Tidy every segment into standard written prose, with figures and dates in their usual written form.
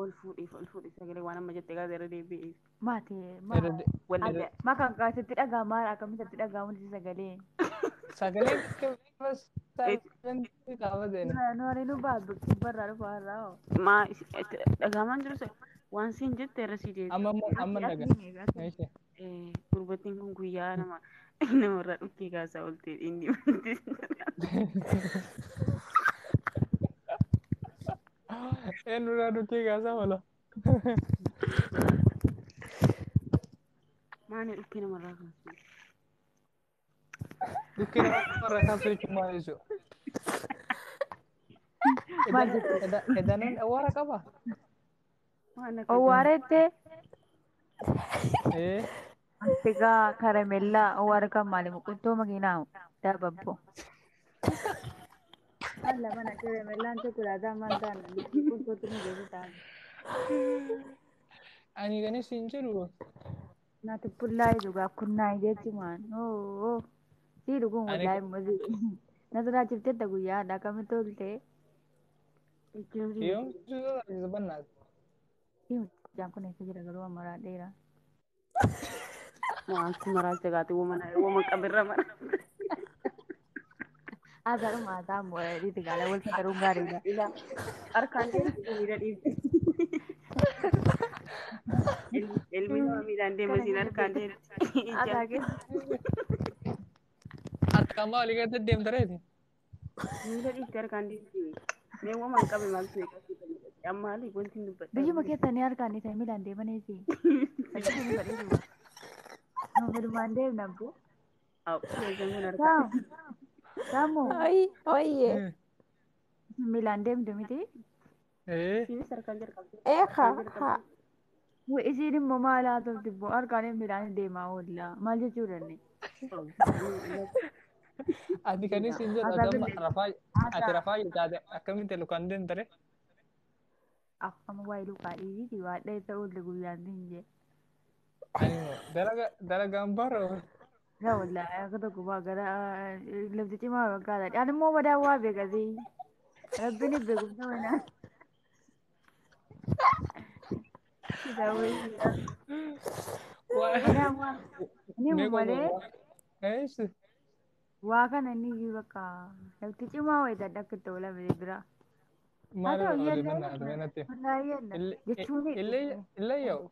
Ol fuudhiif ol fuudhi sagalee waan amma jette gaazexaa irra deebi'e. Maati Irra de- Walli irra- ma kan kaasitti dhaga'amaa akkamitti dhaga'amu sagalee. Sagaleen silent qaabateen. Nuwari nu baabbu barraa dhufa har'aa. Maa dhaga'amaan jiru waan siin jette irra sii deebi'e. Amma immoo amma dhagaa. Meeshaa. Gurbattiin kun guyyaa nama namarraa dhukkee kaasaa oolte inni. Eenyurraa dhukkee kaasaa oola? Maali dhukkee namarraa kaasu? Dhukkee namarraa kaasu jechuun maal jechuudha? Maal jette? Edanaan awwaara qaba? Waan akka Owwaarettee Ee. Antigaa karamellaa owwaara kan maali muquttoo makiinaa daababbo. Alla mana karamellaan chokolaataa maal ta'an muquttootti nu geessu ta'an. Ani kan isin jedhu Naati pullaa'ee dhugaa kunnaa'ee jechumaan. Oo sii dhuguun Ani wallaahi muzii. Na sodaachifteetta guyyaa adda akkamitti oolte? yoom sodaachisa bannaati. Sii mucaan kun eessa jira garuu amaraa dheeraa. Waan si maraa jagaate wama qabirra mara. Haasa'uma haasa'amu dhiiti gaala wal sadaruun gaariidha. Ilaa harkaan deemti miila dhiibdi. Ilmi nama miilaan deema siin harkaan deemti. Haasaa keessa Harkaan maa walii gadi deemta reeti? Miila dhiibdi harkaan deemti. Mee wama hin qabe maaltu eegaa amma haali wanti hin dubbadha. Biyyuma keessanii harkaan dhiisanii miilaan deemaniiti. Fakkii badheetu. Miilumaan deemna abbo. Keessan kun harkaan. Saamu. Ay, oye. Miilaan deemtu miti. Ee. Isiinis harkaan jalqabde. Eha, ha. Isiin immoo maal haa tolti immoo harkaan miilaan deemaa oolla. Maal jechuu danne? Ati kan isin jedhu Haasaa ati amma billee. rafaa ati Haasaa. rafaa jirtaate akkamitti lukaan deemta ree? Akkama waa'ee lukaa dhiisiti waa dheessa oolle guyyaan siin jee. Ani immoo dalagaan bara Yaa wallaahi akka tokko baa gara lafti cimaa fakkaata. Ani immoo madaa waa beekasii. Rabbiin beekumsa manaa. Madaa waa. Ni Mee malee Eessi. waa kana ni bakka lafti cimaa wayita adda akka itti oolame bira. Haa Maal ta'u olii yalla banna ati wallaahi yalla jechuun Illee yaa'u.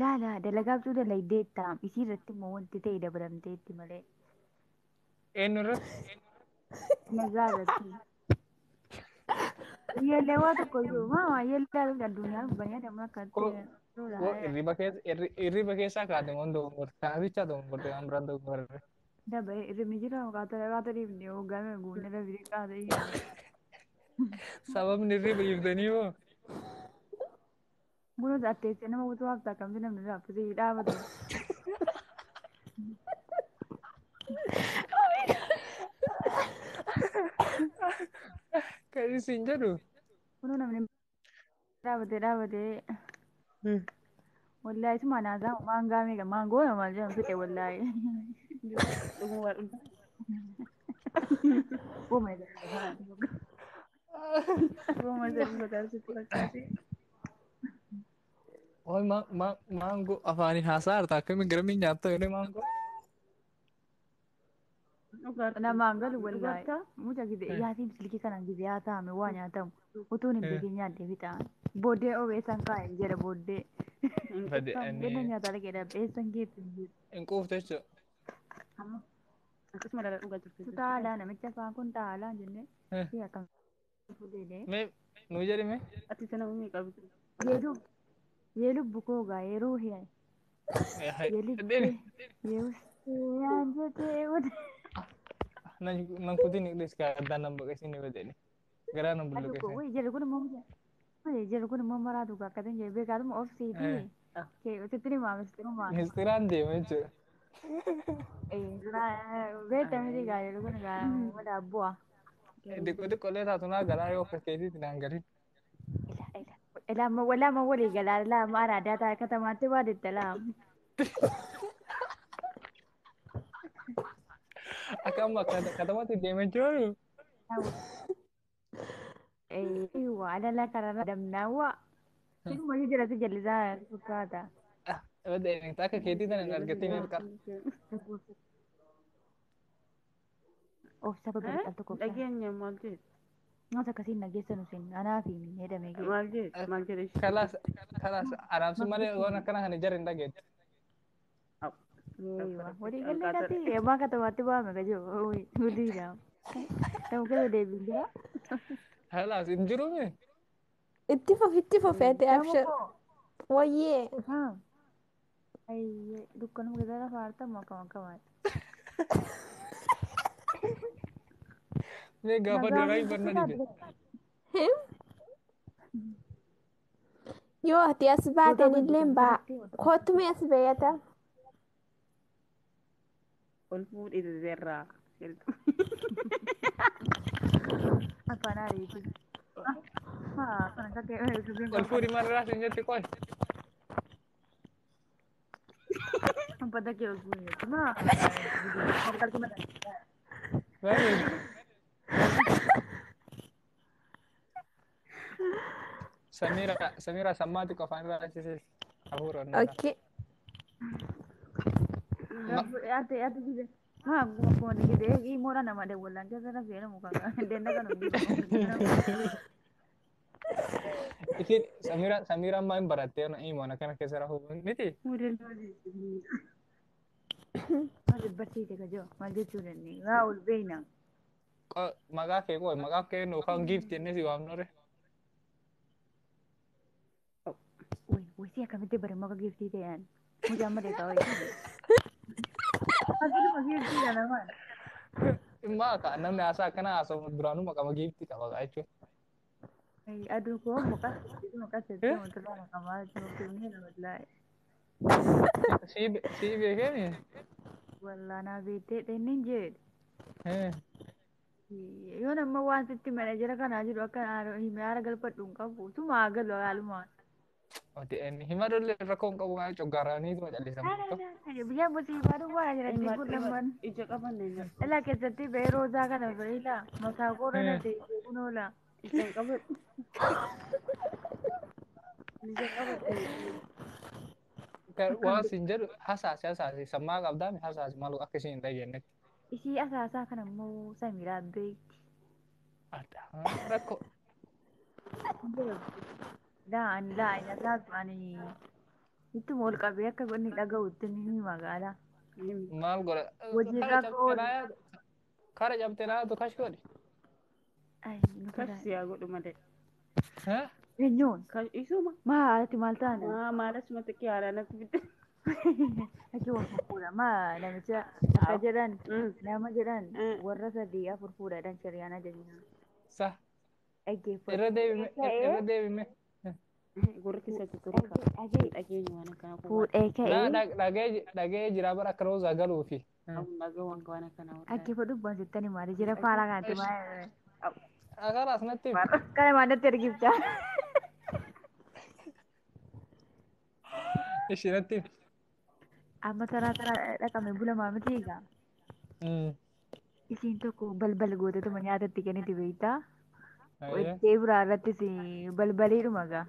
laa laa dalagaabtuu dalagdee taam isii irratti immoo wanti ta'e dabalamteetti malee Eenyu irratti? dalagaa irratti. Yallee waa tokko iyyuu maama yallaa dhufte addunyaan banii adamu akka ta'e. Hirriba keessaa kaate moo dogoggorte? Kaasichaa dogoggorte waan biraan dogoggorte. Daba hirribni jira qaata qaata dhiifne hoggaame guunne dhabee qaata dhiifne. Sababni hirriba dhiiftanii hoo? Kunuunsa atteessee nama utuu haftaa kamtu namni raaffisee dhaabatu. Kan isin jedhu. Kunuu namni dhaabatee dhaabatee wallaahi suma naasaa maangaa meeqa maangoo nama maal jedhamu fixe wallaahi. Dhuguma waa dhuguma. Uuma isa Dhuguma isa dhugataa sitti fakkaate. Oi maangoo afaaniin haasaa jirta akkamiin garamiin nyaatta yeroo maangoo? Dhugaartu. Namaan galu wallaahi. Dhugaartaa? Muca gizee yaatiin silkii kanaan gizee haa taa'ame waa nyaatamu. Utuun hin beekin nyaaddee fixa. Booddee obeessan kaa'e jedha booddee. Hin Bade qophaa'u. Ganna ani nyaataa dhaqee dhabee eessan geessu hin jiru. hin quufte jechuudha. Amma Akkasuma dhala dhugaa jirtu jechuudha. taalaa namicha afaan kun taalaa jennee fi akkam fuudhee Mee nuu jedhi mee? Ati sana uumee qabdu. Yee lubbu koo gaa yeroo hiya yee Deemi. libbee yee ustee yaan jetee wada. Nan kutin Ingiliis kaaddaa nan baqasiin badani. Garaa nan Aduko bulluqeessin. wai jedhu kun immoo wai jedhu kun immoo maraatu gaa akkasin jedhe beekaatuma obsiiti. Kee sitti himaa mistiruma. Mistiraan deema jechuudha. Beekta miti gaa jedhu kun gaa mada bu'a. Xiqqoo xiqqoolee taatu naa galaa yoo akka keetiitti naan galin. Lama lama walii galaa lama araadaa ta'a katamaatti baadette lama. Akka amma katamatti deema jiru. Waa alala kararra damnaa waa. Siluma ishee jalatti jallisaa fakkaata. Akka keetii tana hin argatin hirqa. Of saba bira al tokko obsa. Dhageenya maal jedhe? Nyaata akkasiin nageessan usin anaa fi jedhamee kee. Maal jedhe? Maal jedhe? Kalaas kalaas araamsi malee waan akkana kana jara hin dhageettu. Walii galee natti ammaa katamaatti baame gajoo gudiidha. Nama kana deebiin jira. Kalaas hin jiruumi. Itti fufi itti fufi ati Nama abshir. koo. Wayyee. Ayyee dukkanuma keessa lafa aartamu akkam akkamaati. Mee gaafa Nagaa duraa hin barna sodaatu. dide. Yoo ati as Goota baateen kun illee dukkana ba'a. keessatti Kottu mee as beeyata. Ol fuudhite seerraa. Afaan ariitu. Haa kana akka dubbiin Ol fuudhi maal irraa siin jetti qoy. Uffata kee ol fuudhi jetti maa harka Maali? Samira Samira sammaati qofaan irraa achisis hafuura onnaa. Okay. Ati ati gide maa akkuma akkuma gide imoodha nama dawwalaan keessa rafee namu kan denna kan hundi. Isin Samira Samira ammaa hin barattee imoon akkana keessa rafuu miti. Maal barsiite kajoo maal jechuu dandeenya waa ol beeyna. Maqaa kee qoy maqaa kee nu kan giifti inni si waamnore. Wai wai akkamitti bare maka giiftii ta'an mucaan malee kaawwa. Asuma giiftii kana maal. Immaa ka namni haasaa akkana haasawu duraanuu maqama giiftii qaba jechuudha. Aduu koo maqaa maqaa seetti wantoota maqamaa jiru ni wallahi. Si beekemi? Wallaanaa beektee dhennin jedhe. Yoo nama waan sitti manaajera kanaa jiru akka himee haara galfadhu hin qabu. Suma haa galu haalumaan. Ati inni hima dole rakkoo hin qabu maal coggaaranii tuma callisan. Biyya musiibaa duwwaa jiratti kun lamman. Ija qabanne nyaadhu. Ilaa keessatti ba'ee roozaa kana ba'ee ilaa mataa koora na ta'e kun oola. Ija qabadhu. Ija qabadhu. Waan siin jedhu hasaasi hasaasi sammaa qabdaami hasaasi maal akka isheen hin dhageenyetti. Ishii asaasaa kana immoo Samiraa beekti. Rakkoo. Laa ani laa ani asaasu ani ittuma ol qabee akka inni dhaga'utti ni hima gaala. Maal godha? Hojiirra akka oolu. Kara cabtee laatu kash godhi. Kash siyaa godhu malee. Eenyuun? Isuma. Maa ati maal taana? Maa maal asumatti qiyaaraa natti fidde. Achi wal fuudha. Maa namicha akka jedhan nama jedhan warra sadii afur fuudhadhan shari'aan ajajna. Sa. Dhaggeeffatu. Irra deebime irra deebime. Gurri keessatti ture qaba. Dhageenya waan akkanaa kun. Fuudhee ka'ee. Dhagee jira bara akka roozaa galuufi. Dhagee waan akkanaa. Dhaggeeffatu waan jettani maali jira faaraa kanatti maali. Akara asnatti. Kana maal natti ergifta. Ishi natti. Amma taraa taraa dhaqame bulamaa miti egaa. Isiin tokko balbal gootetuma nyaatatti kenniti beektaa. Ittee biraa irrattis balbaliidhuma gaa.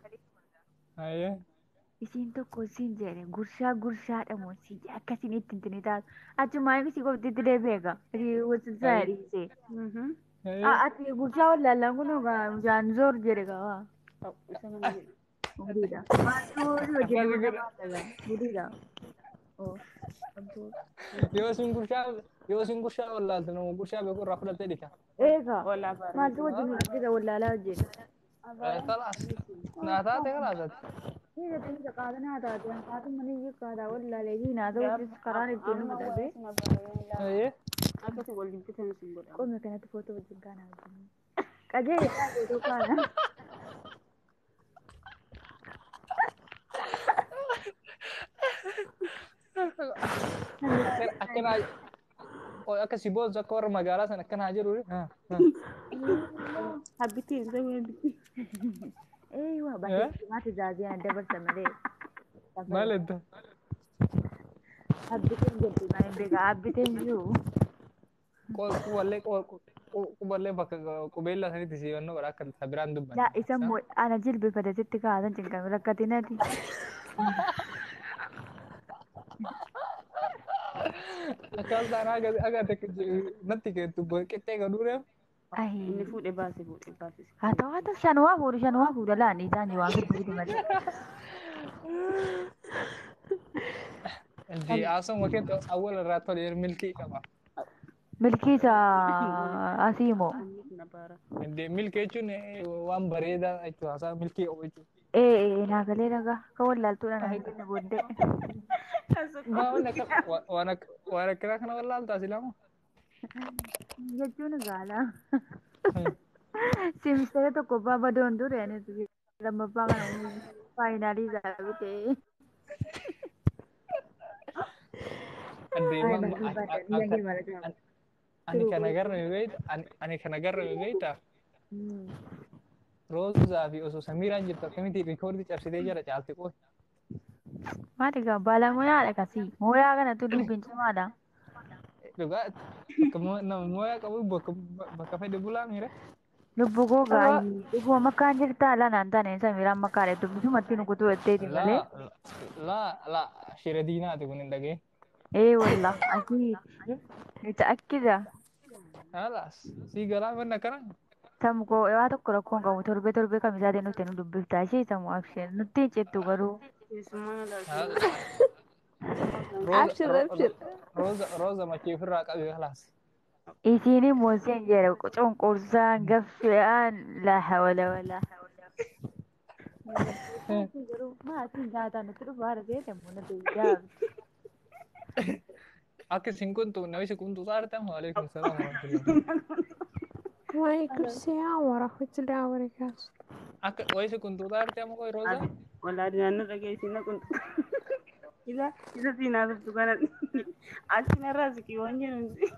Isiin tokko isiin jedhe gurshaa gurshaadha moo isiin jedhe akkasiin ittiin tini taatu. Achumaa isii qoftitti deebi'e gaa. Wasinsaa dhiisee. Ati gurshaa wallaallaan kun gaa mucaan zoor jedhe gaa. Gudiidha. Maaltu hojii gudiidha. Yoo isin gurshaa wallaalte nama gurshaa beeku irraa fudhattee dhita. Eegaa. Maaltu wajjin hojjeta wallaalaa hojjeta. Kalaas. Naa taate kalaas ati. Qaata naa taate haati mana iyyuu qaataa wallaalee fi naa ta'u karaan ittiin nu mudate. Akkasi wal jibbitan isin godha. Qomni kanatti footoo wajjin kaanaa wajjin. Qajeelaa footoo kaanaa. Akkanaa akka si boonsu akka warra magaalaa sana akkanaa jiru. Habbitiin isa Eeyyuu baay'ee maati zaaziyaan dabarsa malee. Maal edda? Habbitiin jedhu kan hin beekaa habbitiin jiru. Wallee Quballee bakka qubeellaa sanitti siifannoo godha akka biraan dubbanne. Laa isa immoo ana jilbeeffate sitti kaa'atan cinqame rakkatinati. Akkas taanaa aga natti kentu qixxee godhuudhaaf. Inni fuudhee baase fuudhee baase. Haa ta'u haa ta'u shan waa fuudhu shan waa fuudha laan isaan waan gurgudu malee. Inti haasawuma keetti awwaala irraa tole milkii qaba. Milkii isa asii moo? Inti milkii jechuun waan bareedaa jechuudha haasaa milkii qabu jechuudha. Ee naa galee dhagaa akka wallaaltuudha naan jenne booddee. Waan akkanaa kana wallaaltaa silaamu. Jechuun gaala. Simistera tokkoffaa badoon ture anis lammaffaa kana faayinaalii isaa bitee. Ani kana garrame beekta ani kana garrame beekta Roozaa fi osoo Samiiraan jirtu akkamitti rikoordii cabsitee jala caalti qoy. Maali gaa baala mooyaadha kasii mooyaa kanatu dubbiin cimaadha. Dhugaa akka nama mooyaa qabu bakka fedhe bulaa miira. Lubbu koo gaayii dhuguma makkaan jirtaa lanaan taane Samiiraan makkaadha dubbisumatti nu kutuu jetteeti malee. Laa laa shira diinaati kun hin dhagee. Ee wallah asii mutaakkida. Halas si galaa manna kana. Samu koo waa tokko rakkoon qabu torbee torbee kamisaatiin nutti nu dubbiftaa ishee samu abshee nutti hin cittu garuu. Abshir abshir. Rooza rooza machii ofirraa qabi halas. Isiin immoo seen jedha cunqursaan gaffe'aan laa hawla walaa. Garuu maatiin nyaataan nutti dhufu haala ta'e immoo nutti jaabdi. Akka isin kuntu namni si kuntu saartan waalaikum salaam warahmatullahi. Waalaikum salaam warahmatullahi wabarakatuh. Akka wayi si kuntu saarte amma qoy Rooza. Wallaahi naannoo dhageessi na kuntu. Isa isa siinaa turtu kana achi narraa siqii waan jedhu.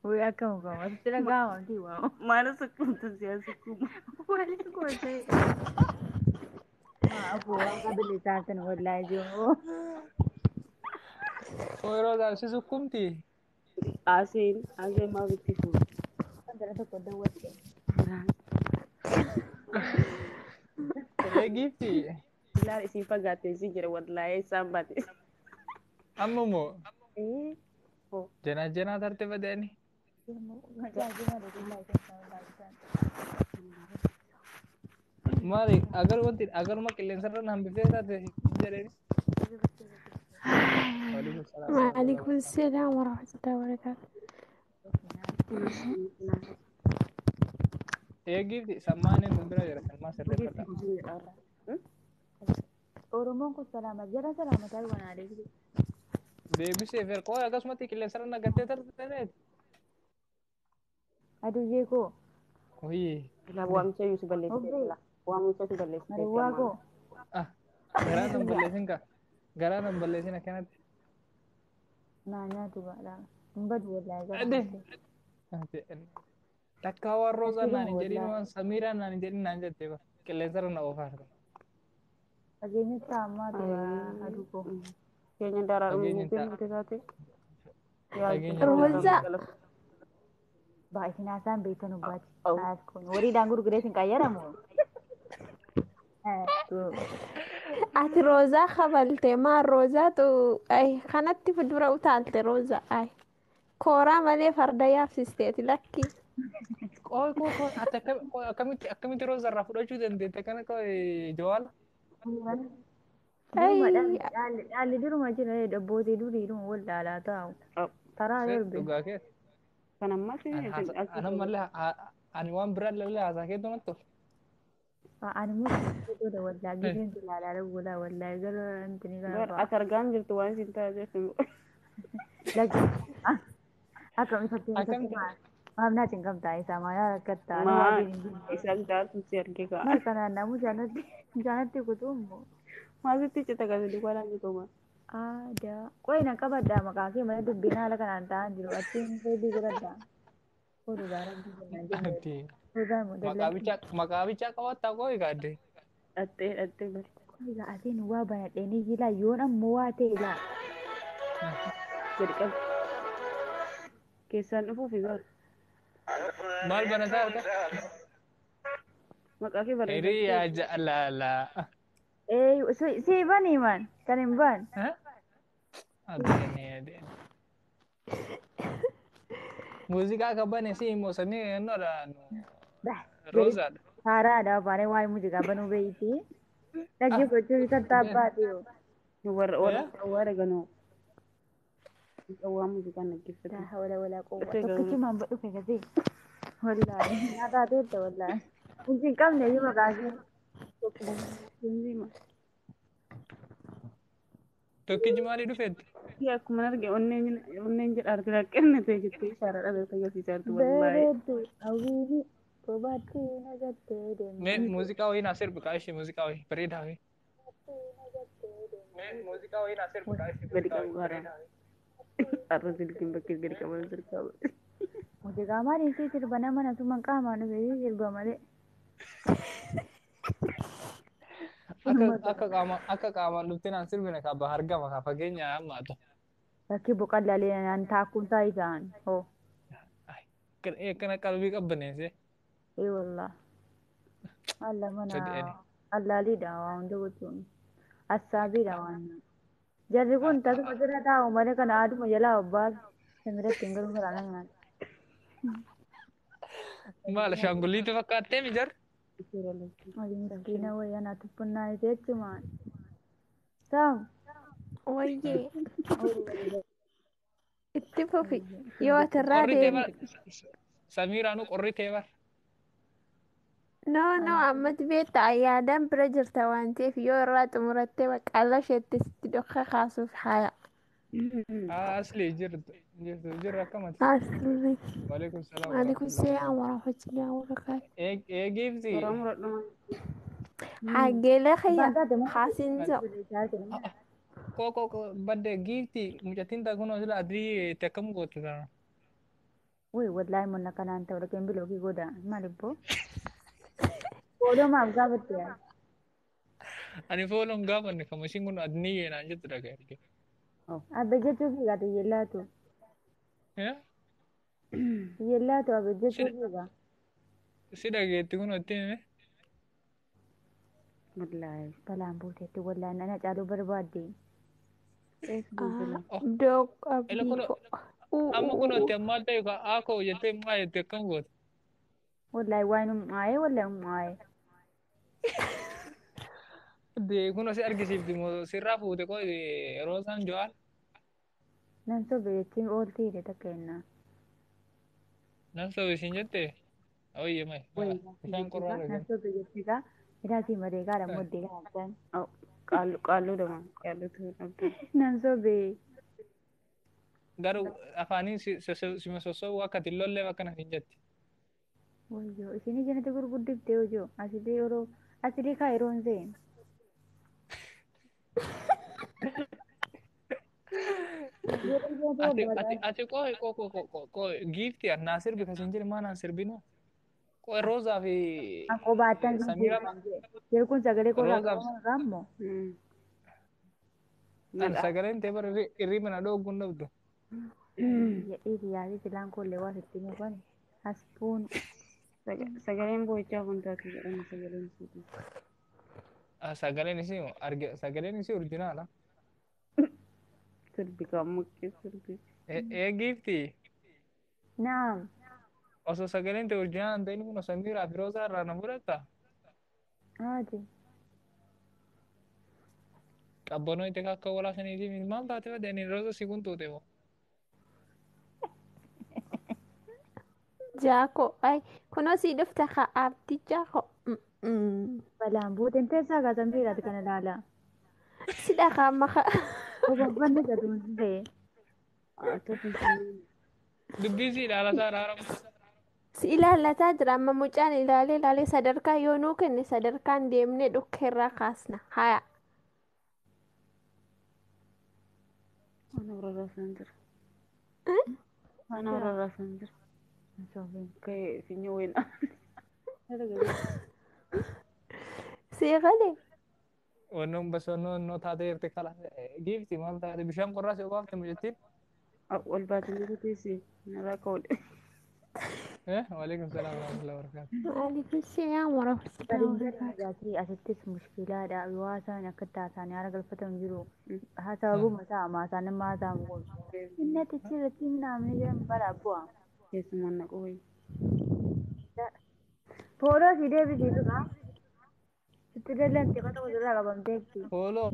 Wai akkam gama asitti dhaga'ama miti waama. Maal sukkuumtu si'a sukkuuma. Waliin gootee. Aboo waan qabile taatan wallaahi jiru. Qoy Rooza si sukkuumti. Aseen aseen maaf itti fuudhu. Wanta tokko dawwatte. Ee giifti. Ilaal isin fagaattee si jira wallaahi isaan baate. Amma moo Ee. jenaa jenaa tarte badeeni. Maali agar wanti agaruma qilleensarra na hambiftee taate jedheeni. Waalaikum salaam. Waalaikum salaam warahmatullahi wabarakatuh. Ee giifti sammaan inni bira jira sammaa sirreeffadha. Oromoon kun salaama jala salaamataa wanaalee jiru. Deebisee fer qoy akkasumatti qilleensarra na gattee tarte ta'eeti. Aduyyee koo. Wayii. Ilaa waamicha iyyuu si balleessitee jira. Waamicha si balleessitee jira. Marwaa koo. Ah garaa nan balleessin ka garaa nan balleessin akkanatti. Naa nyaatu baadhaa. Hin badu wallaahi gara. Ade. Takka waan Roozaa naan hin jedhin waan Samiiraa naan hin jedhin naan jettee bara qilleensarra na oofaa argama. Fageenya taa'ammaa ture aduu koo. Keenya daaraa Fageenya dhumuu ta'a. fi taate. Fageenya Rooza. Baay'inaan isaan beektan hubbaati. Wariidhaan gurguree sin qayyaramu. Ati roozaa kabalte maal roozaatu ay kanatti dura utaalte roozaa ay kooraa malee farda yaabsisteeti lakki. Qoy qoy qoy ati akkamitti akkamitti rooza irraa fudhachuu dandeette kana qoy jawaala. Duruma dhaalli duruma jira abbootii durii dhuma wallaalaa taa'u. Taraa darbe. Dhugaa kee. Kan ammas Ani ammallee ani waan biraa illee haasaa keetu natti tola. Ani immoo wallaa giseen ilaalaa walaa wallaa gara intini kana fa'a. Ati argaan jirtu waan isin taasisu. Lakki akkam ifatti Akkam maaf naa cinqamtaa isaa maa yaa rakkattaa nu Maa waa hin jirre. isaan taatu si arge kaa. Maal kanaan namu jaanatti jaanatti kutuu immoo. Maasitti cita kasi duwwaa jiru ma. Aadaa. Qoy na qabadhaa maqaa kee malee dubbiin haala kanaan ta'an jiru. Achiin feebii godhadhaa. Oduu rabbii jennaan jennee. Ati Oduu immoo maqaa dallatti. bichaa maqaa bichaa qabattaa qoy gaadde. Dhattee dhattee bari. Egaa atiin waa banadheenii jila yoon ammoo waa ta'e laa. Gadi qabi. Keessaan dhufuufi bara. Maal banataa harka? Maqaa kee barreeffachuu. Hiriyaa jaalalaa. Ee si bani man kan hin ban. Adeeni adeeni. Muuziqaa akka bane si immoo sanii ennoodha Bah. Roozaadha. Haaraadha baanee waa'ee muuziqaa banuu beeyti. Dhaggeeffachuu isa taabbaati. Warra warra qawwaa dhaganoo. Qawwaa muuziqaan dhaggeeffatu. Laa hawla walaa quwwata. Dhufee garuu. Tokkichumaan dhufe gasee. Wallaahi nyaataa teetta wallaahi. Inti hin qabne iyyuu maqaa kee. Kunziima. Tokkichi maalii dhufeetti? Kii akkuma arge onneen jedha argina kennite jettee ishaara dhabeef agarsiisaa jirtu wallaahi. Bareeddu hawwiini kophaatti nagattee deemti. Mee muuziqaa wayii naa sirbi kaa ishee muuziqaa wayii bareedaa wayii. Mee muuziqaa wayii naa sirbi kaa ishee Gadi muuziqaa qabu wayii gaara. bareedaa wayii. Har'a silkiin bakkee gadi qaban sirkaa. Muuziqaa maaliin si sirba nama na suman qaamaan dhufe si sirba malee. Akka qaamaan dhuftee naan sirbine kaa bahar gama kaa fageenya hammaatu. Bakki boqallaalee naan taakkuun isaa isaan hoo. Akkana qalbii qabbaneesse. Ee wallah. Alla mana Saddeeni. allaaliidha waa hunda gochuun. Assaabiidha waan. Jarri kun tasuma jira taa'u malee kana aaduma jalaa obbaas. Samiratti hin galu karaa naan. Maal ashaangulliitti fakkaattee mi jar? Hojii miskiina wayyaa naa tuffunnaa isee jechumaan. Saam. Wayyee itti fufi yoo atirraa Qorri tee bar. deemte. Samiiraanuu qorri tee bar. No no ammatti beektaa yaadaan bira jirta waan ta'eef yoo irraa xumurattee baqqaala isheetti sitti dhokka kaasuuf haaya. Asli jirtu jirtu jirru akkamati. Asli. Waalaikum salaam Waalaikum warahmatullahi. salaam warahmatullahi wabarakaatuh. Eegiifti. Toora muradhuma. Hageela xiyya Abbaan taate moo? haasin zo. Koo koo koo badde giifti mucattiin takkunoo sila adii itti akkam goote sana. Wai wallahi mun kanaan ta'u dhaqeen bilookii godha. Maal ibboo? Fooloo maaf gaafatte yaa? Ani fooloon gaafanne kama ishiin kun adii naan jettu dhagaye arge. Abbe jechuu fiigaa xiyyellaatu. Xiyyellaatu abbe jechuu fiigaa. Si dhageetti kun itti hime. Wallaahi. Balaan buuteetti wallahi nana caaluu barbaadde. Eessa bilbila? Doog Ila abdii kun ko. Uu amma uu kun uu. itti ammaa ta'e ka akoo jettee maa jettee akkam goote. Wallahi waan ummaa'ee wallahi ummaa'ee. De kun si argisiifti moo sirraa fuute koo Roozaan Jo'aal. Nan sobe jechuun ooltiidha takka jennaan. Nan sobe isin jette. Oyye mai. Bishaan qorraa Nan dhagan. sobe jechuudha. Midhaasii malee gaara moddee kan ta'an. Qaalluu qaalluu dama. Qaalluu ta'uu dhabde. Nan sobe. Garuu afaaniin sima sossobuu akka ati lolleef akkana hin jetti. Wayyoo isin ijjanatti gurguddiftee hojoo asilii yeroo asilii kaa yeroon seen. Ati ati ati qoy qoy qoy qoy qoy giifti naa sirbi kasin jedhe maa naan sirbinu. Qoy Roozaa fi Akkoo baattan sun Samiira Yeroo kun sagalee qorraa Roozaaf qabamu raammoo. an sagaleen ta'e bara hirriba na dhoogguun dhabdu. Jedhee yaadii silaan kollee waa sitti mukan aspuun Sagaleen boo'ichaa kun taatu jedhama sagaleen suuti. Sagaleen isii arge sagaleen isii originaala. Sirbi kan mukkee sirbi. Ee giifti naam osoo sagaleen ta'e originaala hin ta'in kun Samiiraa fi Roozaa irraa na fudhatta. haati Qabbanoo itti akka walaa saniitii maal taate badde ani Rooza si kun tuute moo. Jaako ay kunoo sii dhufte haa abdii jaako. balaan buuteen teessaa kaasan fiidhaati kana ilaala. Si dhagaa maka. Obobbanni gatuun ta'e. Dubbii si ilaalataa raaramu. Si ilaallataa jira amma mucaan ilaalee ilaalee sadarkaa yoo nuu kenne sadarkaan deemnee dhukkeerraa kaasna. Haya. Waan warraarraasan jira. Waan warraarraasan jira. Ka'ee finyoo wayina. Sii galee. Wannoon bas wannoon taatee jirti kala giifti maal taate bishaan qorraa si obaafte mucattiin. Wal baatanii teessi narraa ka'uudha. Waalaikum salaam warahmatullahi wabarakatuh. Waalaikum salaam warahmatullahi wabarakatuh. Asittis mushkilaadha. Yoo haasaan akka taasaan haara galfatan jiru. Sababuma isaa maasaan nama haasaan kun. Inni atichi irratti naamni jiran bara bu'a. Keessumaan naqu wayi. Fooloo si deebisiitu kaa. Sitti dallanti qota kuduraa qabamteetti. Fooloo.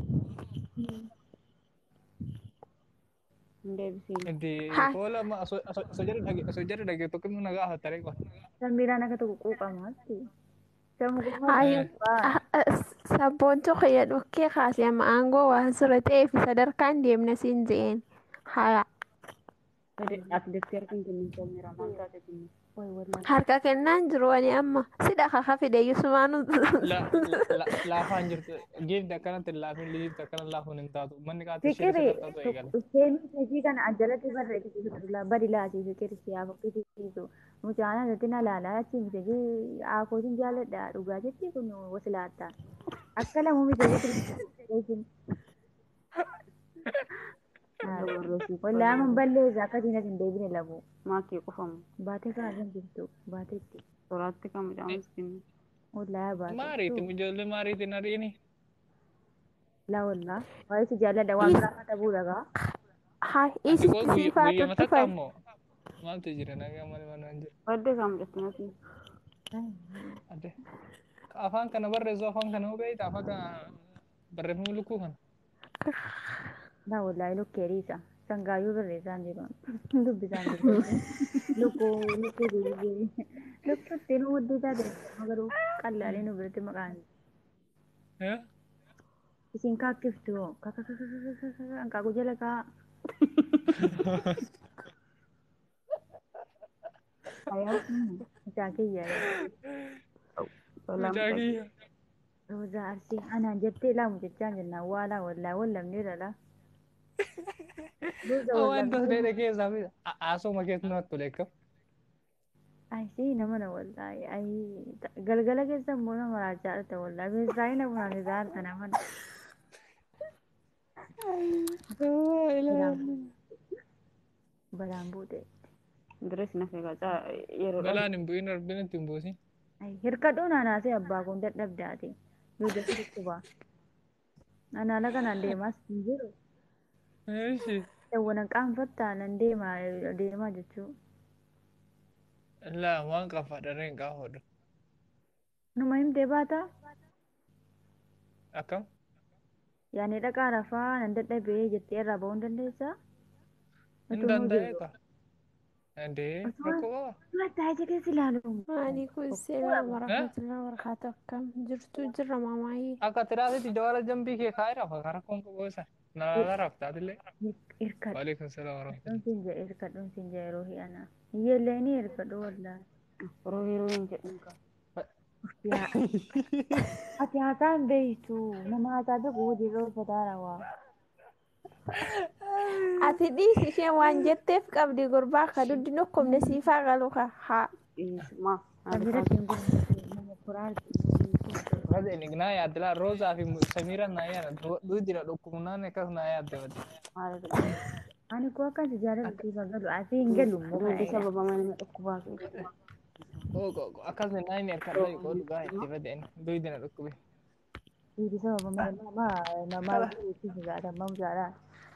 Hin deebisiin. Inti fooloo amma osoo jarri dhage tokko immoo nagaa hafattaree qaba. Samiiraan akka tokko quuqamaatti. Ayi sabboontuu kiyya dhukkee kaasee amma aangoo waan sirra ta'eef sadarkaan deemna siin je'een. Haya. Ati daftee harka hin kennin Samiira maal taate kunni. Harka kennaan jiru ani amma sidha kaka fide yusumaanu. Laafaan jirtu giifti akkanatti hin laafin liifti akkana laafuun hin taatu manni qaata ishee Fiqiri taatu eegala. isheen hojii kana ajalatti barreessitu badi laati fiqiri siyaaf okkisiisu mucaan asatti na laalaa achi misejii akootiin jaaladha dhugaa jetti kun wasilaatta akka lamuu misejii wallaa man balleessa akkasiin as hin deebine lamu Maakii qofamu. baatee kaasan jirtu baateetti Soraatti kan mucaa miskiinni. wallaa baate Maariiti ijoollee maariiti na dhiini. laa wallaa waa'ee si jaaladha waan biraa ta'uu dhagaa. Haa Ati isitti siifaa guyyama takka tuttufan. ammoo maaltu jira nagaa malee mana hin jiru. Baddee kan mucatti nati. Ate afaan kana barreessu afaan kana hoo beekta afaan kana barreeffama lukkuu kana. Laa wallaahi lukkeeriisa. Sangaayyuu barreessaan jiru. Dubbisaan jiru. Lukkuu lukkuu deebi'ee. Lukkuutti nu wuddii taate garuu qallaalee nu biratti maqaan. Isin kaakkiftu hanqaaquu jala kaa. Mucaa kiyya. Mucaa kiyya. Roozaa Arsii anaan jettee laa mucachaan jennaan waa laa wallaa wallamni lala. Waan tasdee keessaa fi haasoma keessa namatti tole akkam. Ayi nama na wallaahi ayi galgala keessa immoo nama raajaa dhata wallaahi beesaayi nama naanisaa harta nama na. Balaan buute. Direes na feegaa yeroo Balaan hin bu'in rabbiin itti hin buusin. Hirkadhuu naanaasee abbaa kun dadhabdaate. Duuba dhukkuba. Anaala kanaan deemaas hin jiru. Eeshi. Dawwanan qaanfattaa nan deemaa deemaa jechuu. Laa waan qaanfadharee hin qaanfadhu. Numa himtee baataa? Akkam? Yaani dhaqaa rafaa nan dadhabee jettee irraa ba'uu hin dandeessaa? Hin danda'ee ka. Indee rakkoo qaba. Mataa ija keessa ilaalu. Waalaikum salaam warahmatullahi wabarakatuh. Akkam jirtu jirra maamaayee. Akka tiraasitti jawaala jambii kee kaa'ee rafa rakkoon qabu isa. Nalala raftaatillee. Hirkadhu. Waalaikum salaam warahmatullahi. Siin jedhe hirkadhuun siin jedhe ruuhii ana. Iyyellee ni hirkadhu wallaahi. Ruuhii ruuhiin jedhuun qaba. Ati haasaa hin beektu. Nama haasaa beeku hojii irra uffataara waa. Ati dhiisi isheen waan jetteef qabdi gurbaa akka duddi nokkomne siifaa galu ka haa. Dhiisuma. Biratti hin gurgurtu nama kuraarti. Inni naa yaadde laa Roozaa fi Samiira naa yaadde duudira dhukkubnaan akkas naa yaadde badde. Ani koo akkan si jaalladhu siif galu asii hin galu immoo Duuddi kana. sababa mana dhukkubaa. Akkas naa inni harka dhayu koo dhugaa itti badde inni duudina dhukkube. Duuddi sababa mana mamaa gaadha mucaadha.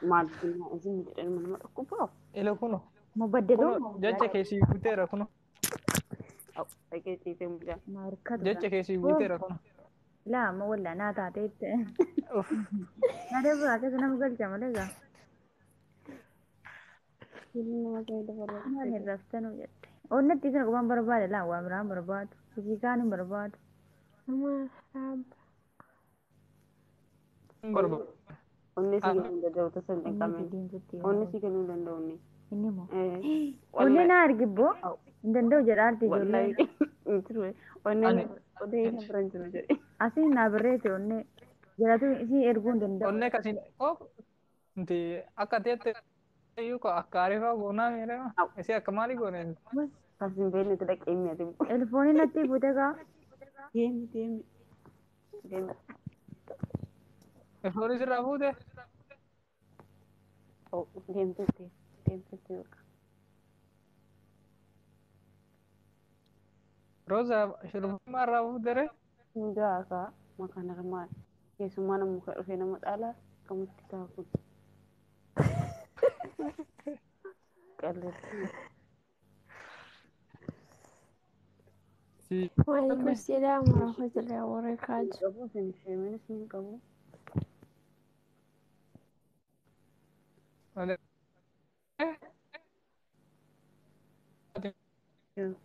Maal isin jedhan mana dhukkubaa. Ila kuno. Mo badde Kuno jecha keessii guuteera kuno. Dhaqee ciisee mucaa. Jecha keessii guuteera kuno. Laa amma wallaa naa taateetti. Nyaata biraa keessa nama galcha malee gaa. Maal hin raftanuu jette. Onnatti isin qubaan barbaade laa waa biraan barbaadu. Isii kaan hin barbaadu. Onni si kennuu danda'u tasa hin qaqqabne. Onni si kennuu danda'u inni. Inni moo? Onni na argibboo? Hin danda'u jedha arti ijoollee. Onni odee isa bira hin jiru jedhe. Asiin naa birreete onnee. Jedhatu isii erguu hin danda'u. Onnee kasiin inti akka teette iyyuu akka ariifaa goonaa miidhama. Isii akka maalii goone? Kasiin beekne dhaqee mi'ate. Elfooniin natti fuute kaa. Deemi deemi. Deemi. Elfoonii sirraa fuute? Deemtuutti. Deemtee bakka. Roza shurmaa irraa fuutere. Hundaa makaan armaan keessumaa nama muka dhufee nama xaalaa akkamitti ta'a kun. Qalleettii. Si Waalaikum salaam warahmatullahi wabarakatuh. Qabu isin isheenis ni qabu.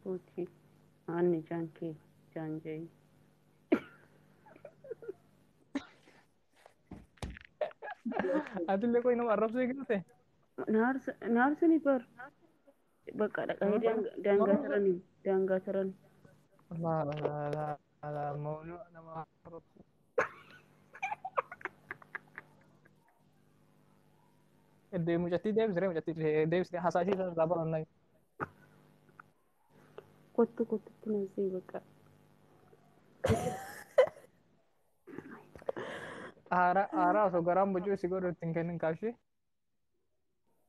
Kooti. Aanni jaankee jaanjee. Atillee koo nama arrabsuu eegalte. Naarsani bar. Bakka dhaqanii daangaa taranii daangaa taran. La la la la mawluu nama arrabsu. Iddoo mucattii deebisiree mucattii deebisiree hasaasii isaa irraa barannaa. Kottu kottutti naasii bakka. Haaraa haaraa osoo garaan bocuu si godhu ittiin kennin kaashee.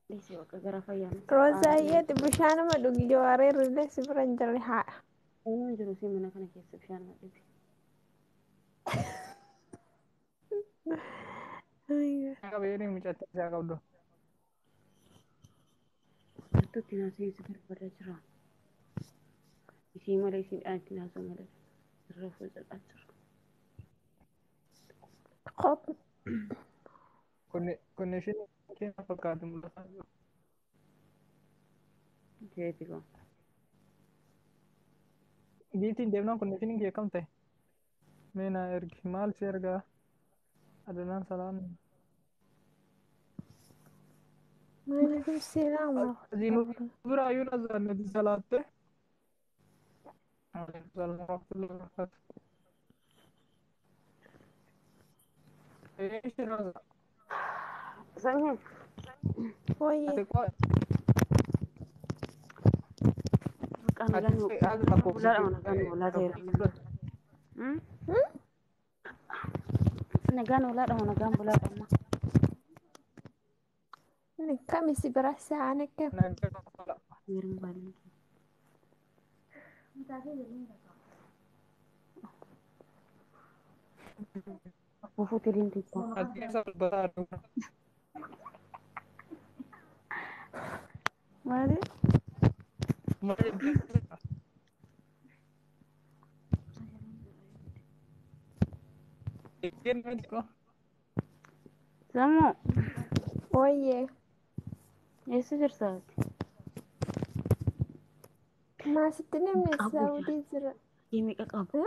Dhiisii bakka gara fayyaan. Roozaayeeti bishaanuma dhugi jawaareerri illee si bira hin jirre haadha. Eenyuun jiru si mana kana keessa bishaan dhugi. Qabeeyyiin mucattii isaa qabdu. Kottutti naasii si barbaadaa jira. Isii malee isiidhaan itti naasuu malee irra fuuldura jira. Qop. Konneeshinii keenya fakkaatu mul'ataa jiru. Jeeti koo. Giitiin deemnaan konneeshiniin kee akkam ta'e? Mee naa ergi maal si ergaa? Adanaan salaam. Waalaikum salaam Asii nu warahmatullahi wabarakatuh. bira ayyuu nazannati salaatte. Waalaikum salaam warahmatullahi wabarakatuh. Eeshi Roza. Sanyii. Wayye. Ati koo Bakka nagaan ati haga lakkoofsa bulaadha nagaan oolaa ta'eera. Nagaan oolaadha nagaan bulaadha amma. Kami si bira sa'aan akkam. Yeroon baay'ee. Buufuutti deemtee. Ati keessa balbalaa dhuga. Maali? Maal jettee? Kennu xiqqoo. Sammuu Wayye. eessa jirta ati? Maasitti namni Qabu Saawudii jira. Meeqa qabu?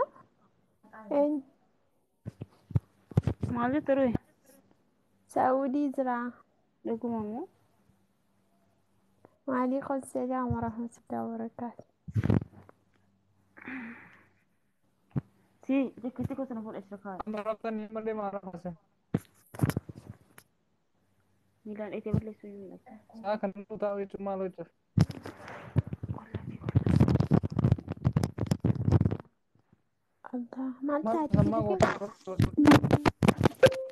Eenyu? Maal jette ree? Saawudii jira. Dhuguma moo? Waalaikum salaam warahmatullahi wabarakatuh. Si jekkitti gosa na fuudha jira kaa'e. Amma rabsan malee maal rafase? Miilaan dheetee balleessuu iyyuu hin dhabdu. Saa kan nu taa'u jechuun maal hojjetu? Allah maal Maal taate sammaa fide goota?